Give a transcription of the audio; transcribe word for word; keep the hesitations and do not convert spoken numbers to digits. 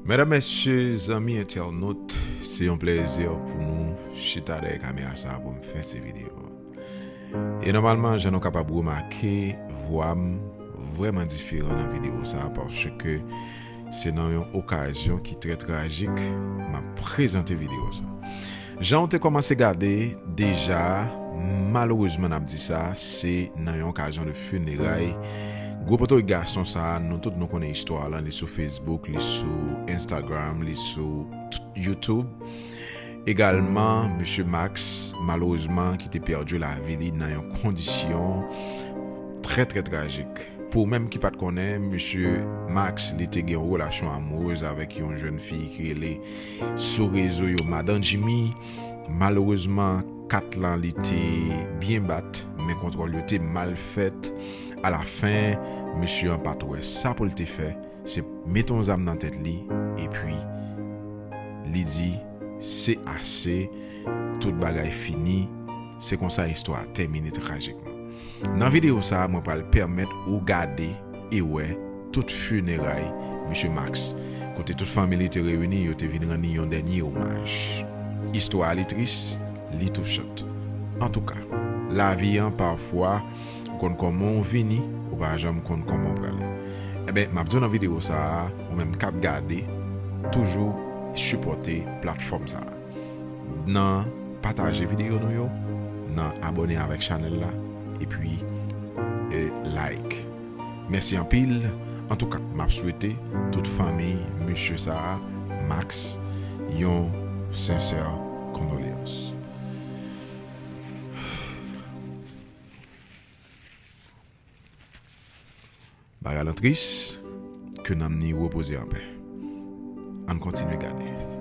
Medam, mesye, zanmi entènot, se yon plezi pou nou chita dèyè kamera sa pou m fè ti videyo. E nòmalman, jan nou kapab remake, vwa m vrèman diferan nan videyo sa, paske se nan yon okazyon ki trè trajik m ap prezante videyo sa. Jan w te kòmanse gade deja, malerezman n ap di sa, se nan yon okazyon de fineray gwo potorik gason sa, nou tout nou konnen istwa lan, li sou Facebook, li sou Instagram, li sou t-, YouTube. Egalman, mesye Max, malerezman, ki te pèdi lavi li nan yon kondisyon trè, trè trajik. Pou ou menm ki pa t konnen, mesye Max, li te gen yon relasyon amourez avèk yon jèn fi ki rele sou rezo yo Madan Jimmy. Malerezman, kat lan li te byen bat, men kontwòl yo te mal fèt. Alafen, mesye an pa t wè sa pou l te fè, se mete yon zam nan tèt li, epi li di, "Se ase, tout bagay fini." Se konsa istwa a tèmine trajikman. Nan videyo sa a, mwen pral pèmèt ou gade e wè tout fineray mesye Max, kote tout fanmi li te reyini, yo te vin rann li yon dènye omaj. Istwa a li tris, li touchant. Antouka, lavi an pafwa, ou konn kòman w vini, ou pa janm konn kòman w prale. Enben, m ap di w nan videyo sa a, ou menm k ap gade, toujou sipòte platfòm sa a. Nan pataje videyo nou yo, nan abòne avèk chanèl la, epi, e, like. Mèsi anpil. Antouka, m ap swete tout fanmi mesye sa a, Max, yon sensè kondoleyans. Bagay lan tris, ke nanm ni repoze anpè. Ann kontinye gade.